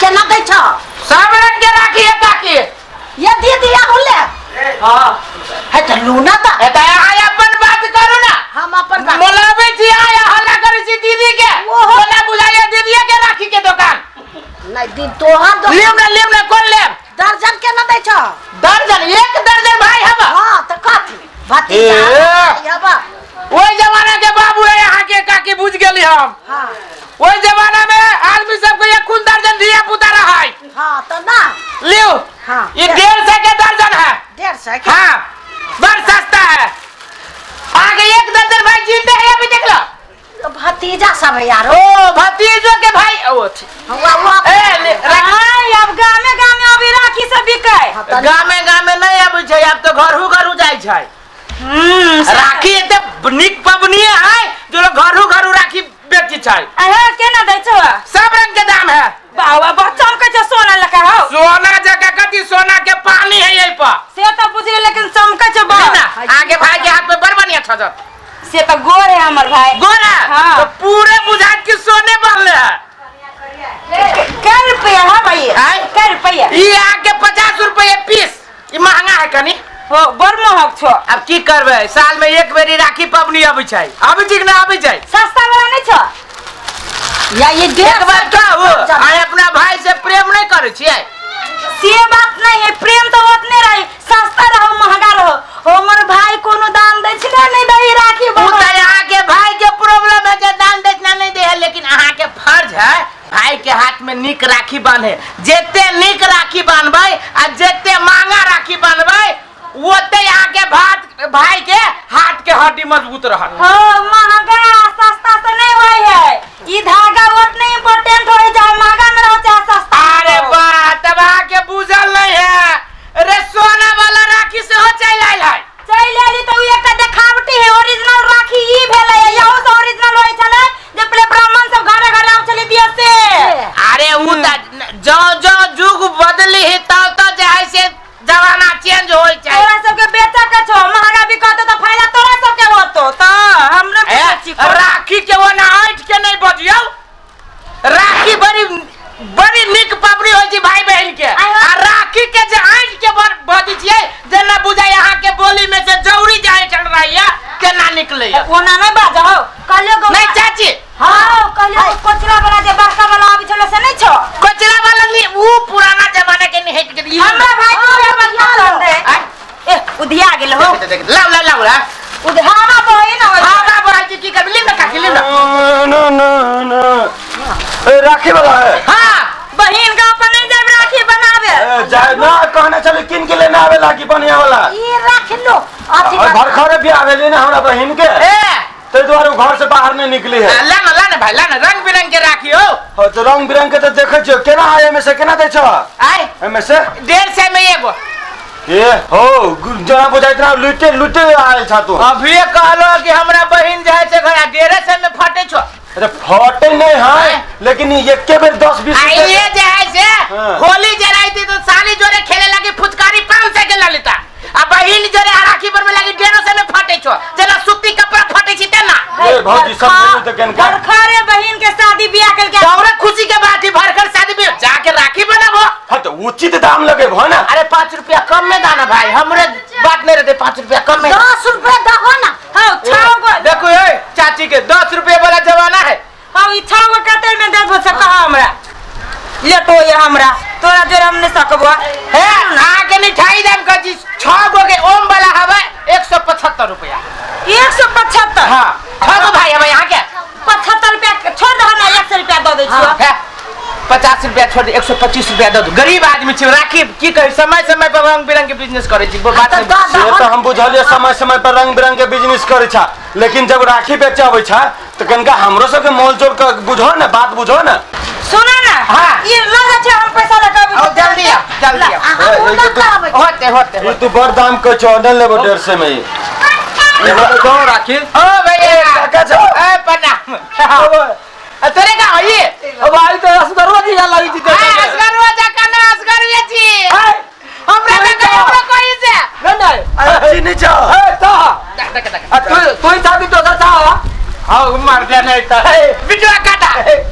केना दै छ? सब रंग के राखी है काकी। ये दीदी आहू ले। हाँ। है त लूना त। ए त अहाँ अपन बात करू ना। हम अपन बात बोलाबै छी आय हल्ला करै छी दीदी के। ओहो। बोला बुझाइए दीदी के राखी के दुकान। नहीं दी तोहर दो। लेब ना, लेब ना, कोन लेब? दर्जन केना दै छ? दर्जन, एक दर्जन भाई हब। हां त कथी? भतीजा ए। भाई हब। ओहि जमाना के बाबू है यहाँ के काकी, बुझ गेली हम। हां। ओहि जमाना में आदमी सबके एक खून दर्जन धिया पुता रहा है। हां त ना। लियो। हाँ। ये 150 के दर्जन है। 150 के? हाँ, बड़ सस्ता है। आगे एक दर्जन भाई जिंदे है अभी देख लो। तो भतीजा सब है यार। ओ भतीजो के भाई ओ ठीक। हुआ हुआ। ए, ले, रख। आय, अब गामे गामे अभी राखी सब बिकै। हाँ, त गामे गामे नहीं आबै छै, आब तो घरू घरू जाइ छै। राखी एते नीक पबनी है जो लोग घरू घरू राखी बेची छै। अहे केना दै छौ? सब रंग के दाम है। बाबा बच्चा के छै सोना लका हौ। सोना जगह कथी, सोना के पानी है यही पर। से त बुझ गेल, लेकिन चमकै छै बड़। ना, आगे भाई के हाथ में बड़ बढ़िया छजत। से त गोर है हमर भाई। गोर है? हाँ। तो पूरे बुझात कि सोने बनले है। कै रुपया है भाई? आय? कै रुपया? ई आके 50 रुपये पीस। ई महंगा है कनी। हो बड़ महग छौ। अब की करबै, साल में एक बेरी राखी पबनी अबै छै। अबै छै कि ना अबै छै? सस्ता वाला नहीं छौ? या ये डेढ़ एक बार सौ के कहू, दर्जन। आइ अपना भाई से प्रेम नहीं करै छियै? से बात नहीं है, प्रेम तो उतने रही, सस्ता रहो महंगा रहो। हमर भाई कोनो दान दै छै ना, नहीं दै राखी उ त बना। अहाँ के भाई के प्रॉब्लम है जे दान दै ना नहीं दे है, लेकिन अहाँ के फर्ज है भाई के हाथ में नीक राखी बांधे। जेते नीक राखी बांधबै आ जेते महंगा राखी बांधबै ओते अहाँ के भात भाई के हाथ के हड्डी मजबूत रहत। हाँ, महंगा सस्ता से नहीं होय है, ई धागा उतने इम्पोर्टेंट होय चाहे महंगा में रहो चाहे सस्ता में अरे रहो। बा, तब अहाँ के बुझल नहीं है। अरे सोना वाला राखी से हो चल आयल है। चलि आयली त उ एकटा देखावटी है, ओरिजिनल राखी ई भेलै। यहू से ओरिजिनल होय छलै जे पहिले ब्राह्मण सब घरे घरे आबै छलै दिय से। अरे उ त जो जो जुग बदली है तब तो जे है से जमाना चेंज होय छै। तोरा सबके बेचऽ के छौ, महंगा बिकतौ त फायदा तोरा सबके होतौ, त हमरा ए, बेचै छी। राखी के ओना ऐठ के नहीं बजियौ। राखी बड़ी बड़ी नीक पबनी होइ छै भाई बहन के। आ राखी के जे ऐठ के बजै छियै, जेना बुझाइ अहाँ के बोली में से जौरी जे ऐठल रहैया केना निकलैया। ओना नहीं बाजहो, कहलियो गो। नहीं चाची। हाँ, कहलियो गो, कोचरा वाला जे बड़का वाला आबै छलै से नहीं छौ? कोचरा वाला नहीं, उ पुराना जमाना के नहीं हटि गेल। हमरा भाई के उहे बात पसंद है। आय? ए, उधिया गेल हो। देख, देख, लाउ, लाउ, लाउ, लाउ। उधावा बहे ना होय। हवा बहै छै, की करबै? लिम ना काकी, लिम ना। ना, ना, ना। ए, राखी वाला है। हाँ। बहिन गाँव पर नहीं जाब राखी बनावे। ए, जाए ना, कहने चले किन के लेने आवे लागी बढ़िया वाला। ई राख लो। अथी और घर खरे भी आवे लेने हमरा बहिन के। ए। ते दुआरे उ घर से बाहर नहीं निकली है। ला ना, ला ना भाई, ला ना, रंग बिरंग के राखी हो। हाँ, तो रंग बिरंग के तो देखे छियो, केना है एमे से, केना दै छो? आय। एमे से? 150 में एगो। ए, हो, जना बुझाइत ना, लुटे, लुटे आयल छा तू। अभी कहलो कि हमरा बहिन जाय छै घर, 150 में फटे छो। अरे फटे नहीं है, आय। लेकिन एके बेर 10-20 आ, रुपया ये जे है से, हाँ। होली जराई थी तो साली जोरे खेले लगी फुचकारी 500 के ललिता। आ बहिन जोरे राखी पर में लगी 150 में फटे छो, जेना सूती कपड़ा फटे छी तेना। ए, भौजी, सब भेलु त केनका? भरखरे बहिन के शादी बियाह कल के। तोरे खुशी के बात ही, भरखर शादी बियाह जाके राखी बनाबो। हाँ, तो उचित दाम लगे भो ना। अरे 5 रुपया कम में दाना भाई, हमरे बात नहीं रहते, 5 रुपया कम में। 10 रुपया दहो ना। हाँ, छाओ गो। देखो ए चाची के 10 रुपया वाला जमाना है। हाँ, ई छाओ गो कते में देबो से कहा हमरा। लेटो ये हमरा, तोरा जोर हम नहीं सकबो। हे, आके मिठाई दाम का जी, 6 गो के ओम वाला हवे 175 रुपया। 175? हाँ, 6 गो भाई हवे यहाँ के। 75 रुपया छोड़ दहो ना, 100 रुपया दऽ दै छियौ। हे, 50 रुपया छोड़ दे, 125 रुपया दऽ दू। गरीब आदमी छी, राखी की कही, समय समय पर रंग बिरंग के बिजनेस करै छी, बात तऽ नहीं। दऽ से दहो तऽ हम बुझलियै समय समय पर रंग बिरंग के बिजनेस करै छा, लेकिन जब राखी बेचे अबै छा तऽ कनिका हमरो सबके मोल जोल के बुझो ना, बात बुझो ना। सुना ना, हाँ। ये लग छै हम पैसा लऽ के अबै आओ, छी। जल्दी आओ, जल्दी आओ। अहाँ ए, ओ ए, लऽ तू- के अबै छी। होते, होते, ई होते। तू बड़ दाम कहै छौ, नहि लेबो 150 में ई। एगो तऽ दहो राखी। ओ भैया। काका छौ। ए, प्रणाम। आ, तोरे का होई? ओ भाई, तो असगरवा जी लगी छी ए, असगरवा जा का ना, असगरवे छी। ए, हमरा तोरे का का? हमरा कहि से। नहीं, नहीं। अरे, चीनी छौ। ए, तो। देख, देख, देख। आ, तू ही छा कि दोसर छा? हाँ, मर जा नहीं तो। ए। बिटुआ काटा। ए।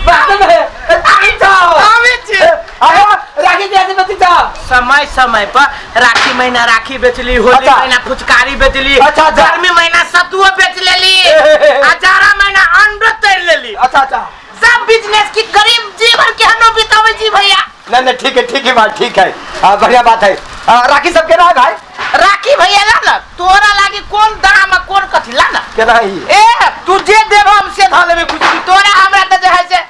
बात में। समय समय पर राखी महीना राखी बेचली, होली महीना फुचकारी बेचली, अच्छा, अच्छा। गर्मी महीना सतुआ बेच लेली, आ जाड़ा महीना अंडो तैर लेली। अच्छा अच्छा। सब बिजनेस की गरीब जीवन के हनो बितावे जी भैया। नहीं नहीं ठीक है, ठीक है भाई, ठीक है। बढ़िया बात है। राखी सब केना है भाई? राखी भैया ला ना, तोरा लागी कौन दाम आ कौन कथी ला ना। केना है? ए तू जे देब हम से धऽ लेबे खुशी, तोरा हमरा त जे है से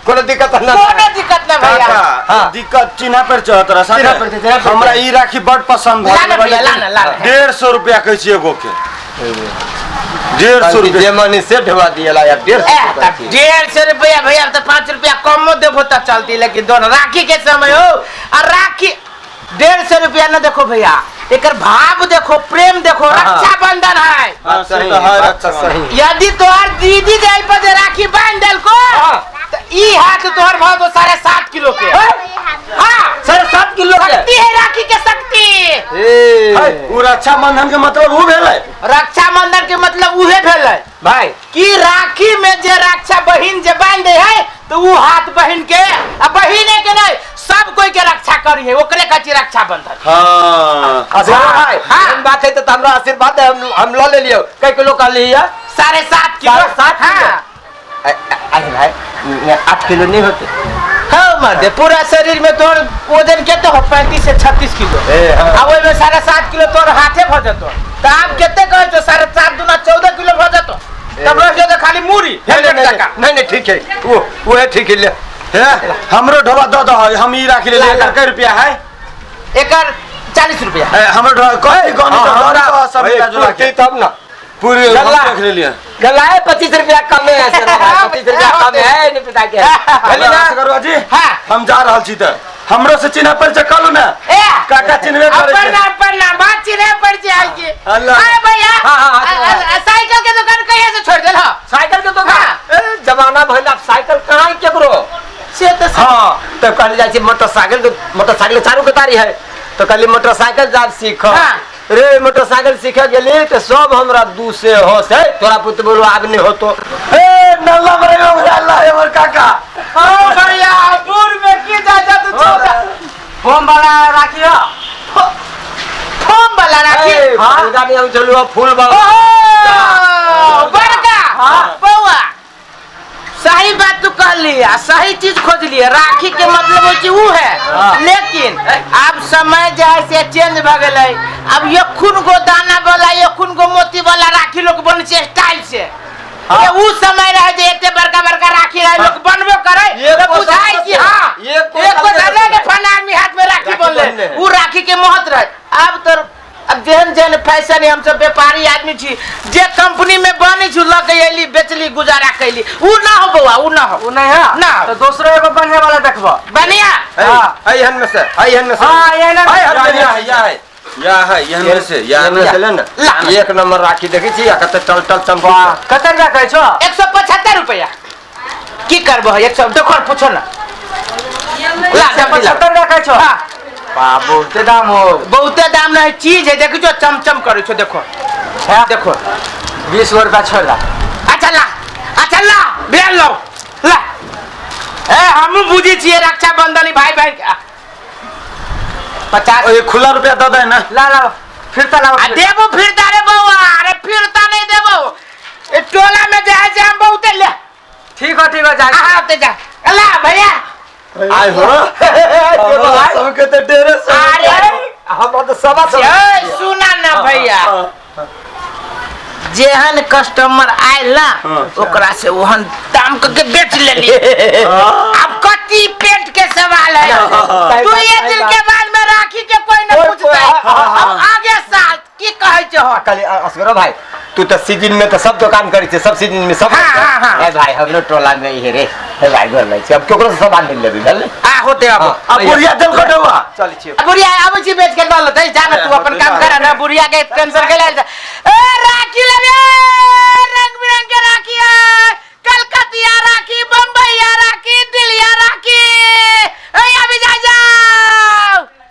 कोनो दिक्कत ना, कोनो दिक्कत ना भैया। काका, हाँ। दिक्कत चिन्हा पर चढ़त रहा चिन्हा पर छै, चिन्हा पर हमरा छै। ई राखी बड़ पसंद ला भऽ ना भैया, ला ना, ला ना। 150 रुपया कहै छी एगो के। 150 रुपया जे मनी से ढवा दिएला यार, 150 ए, रुपया। तब 150 रुपया भैया, तो 5 रुपया कमो देबो तब चलती, लेकिन दोनों राखी के समय हो और राखी 150 रुपया न देखो भैया, एकर भाव देखो, प्रेम देखो, हाँ। रक्षाबंधन है। हाँ, बात सही से तो है, है, बात तो रक्षाबंधन। सही। यदि तोहर दीदी जाय पर जे राखी बांध देलको हाँ। तो ई हाथ तोहर भाव तो 7.5 किलो के। हाँ, 7.5 किलो के। शक्ति है राखी के शक्ति। ए है, उ रक्षाबंधन के मतलब उ भेलै। रक्षाबंधन के मतलब उहे भेलै भाई कि राखी में जे रक्षा बहिन जे बांध दे है तो उ हाथ बहिन के आ बहिने के नहीं सब कोई के रक्षा करी है, ओकरे कहै छी रक्षाबंधन। हाँ। अच्छा भाई, हाँ। एहन बात है तो हमरा आशीर्वाद है, हम ल ले लियो। कै किलो कहली है? 7.5 किलो। 7.5 किलो। हाँ। अरे भाई, 8 किलो नहीं होते। हाँ मर्दे, पूरा शरीर में तोर वजन के तो 35 से 36 किलो। ए, हाँ। आ ओहिमे 7.5 किलो तोर हाथे भ जतो। त आब कते कहै छौ, 7.5 दूना 14 किलो भ जतो। तब रह जतो खाली मूड़ी, नहीं, हेलमेट नहीं, जकाँ। नहीं, नहीं, ठीक है, वो है ठीक है, ले। हे, हमरो ढोबा दऽ दह, हम ई राखी लेलियै। ला, ला। एकर कै रुपया है? एकर 40 रुपया। ए, हमरो ढोबा कथी गनी हाँ, तऽ हमरा गनी तऽ सब ए, मिला जुला के। पूर्ति तब ना। पूरी हम गल्ला। देख लेलियै। गल्ला है, 25 रुपया कम है, सर, 25 रुपया कम है, नहीं पता क्या है। भेलै ना असगरुआ जी? हाँ। हम जा रहल छी तऽ हमरो से चिन्ह परिचय कहलू ना। ए, काका चिन्हबे करै छै। प्रणाम प्रणाम, बात चिन्हे परिचय आइ के। अल्लाह। अरे भैया, हाँ, हाँ, हाँ, साइकिल के दुकान कहिया से छोड़ देलह? साइकिल के दुकान? हाँ। ए, जमाना भइल आब साइकिल कहाँ केकरो? से तो हाँ, तो कहल जाइ छै मोटरसाइकिल, मोटरसाइकिल चारू कतारी है, तो कहली मोटरसाइकिल जाब सीख। हाँ। रे मोटरसाइकिल सीखे गेली तो सब हमरा दू से हो से तोरा पुत बोलो आब नहीं होतो। ए नल्ला मरे हो अल्लाह हमर काका। ओ भैया, दूर में की जा जा तू छोड़ जा। फोम वाला राखी हो। फोम वाला राखी? ए, फूल गाड़ी हम चलू, फूल वाला। ओहो, बड़का। हाँ। बौआ, सही बात तू कहली आ सही चीज खोजली। राखी के मतलब होइ छै उ है, हाँ। लेकिन आब समय जे है से चेंज भ गेलै। अब एखुन गो दाना वाला, एखुन गो मोती वाला राखी लोग बनै छै स्टाइल से। हाँ। ये उ समय रहे जे एते बड़का बड़का राखी रहे, लोग बनबो करे एक तो को बुझाइ साल कि हाँ, एक को एक को साल साल के फलाना आदमी हाथ में राखी राखी बनले, बनले। उ राखी के महत्व रहे। आब तो अब जेहन जेहन फैशन है, हम सब व्यापारी आदमी छी, जे कंपनी में बनै छी लऽ के अयली, बेचली, गुजारा कैली, उ ना हो बौआ, उ ना हो। उ नहीं है ना। तो दूसरो एगो बढ़िया वाला देखबो। बढ़िया। हाँ, एहन में से, एहन में से। हाँ, एहन में है, हम या है, या है, या है, एहन में से, या एहन में से ले ना। ला। एक नंबर राखी देखै छी, आ कते टल टल चमकै वाह, छै। कते रुपया कहै छौ? 175 रुपया। की करबो है? 100 देखो और पूछो ना। ला, जल्दी ला। 175 रुपया कहै छौ? हाँ। वाह, बहुते दाम हो। बहुते दाम नहीं, चीज है, देखो जो चमचम करे छो, देखो। है? देखो। 20 रुपया छोड़ ला। अच्छा ला, अच्छा ला, बेल लो, ला। ए, हमहूँ बुझी छियै रक्षाबंधन ई भाई बहन के। 50। ओ, ये खुला रुपया दऽ दे ना। ला, ला, फिरता ला। आ देबो फिरता रे बौआ, अरे फिरता नहीं देबो। ए टोला में जे है से हम बहुते ले। ठीक हो, ठीक हो, जा। हाँ, ते जा। ला भैया। आय हो। हमरा सबके तऽ 150 अरे, हमरा तऽ 125 ए, सुना ना भैया, जेहन कस्टमर आयल ना हाँ। ओकरा से ओहन दाम के बेच लेली। अब कति पेट के सवाल है। हाँ। तू ये दिन के बाद में राखी के कोई न कोई- पूछता है। हाँ, हाँ, हाँ। अब आगे साल की कहै छो? कहली असगरो भाई, तू तो सीजन में तो सब दुकान करै छै, सब सीजन में सब। हाँ, हाँ, हाँ। ए भाई, हमरो टोला में ही रे। ए भाई, गोर लगै छी। अब केकरो से सामान नहीं लेबी, बुझल? आ होते अब। हाँ। अब बुढ़िया देल कटौआ। चल छियै। बुढ़िया आबै छी बेच के लऽ लेतै, जा ना तू अपन काम कर ना, बुढ़िया के टेंशन के लेल। ए राखी लेबे, रंग बिरंग के राखी है, कलकतिया राखी, बम्बईया राखी।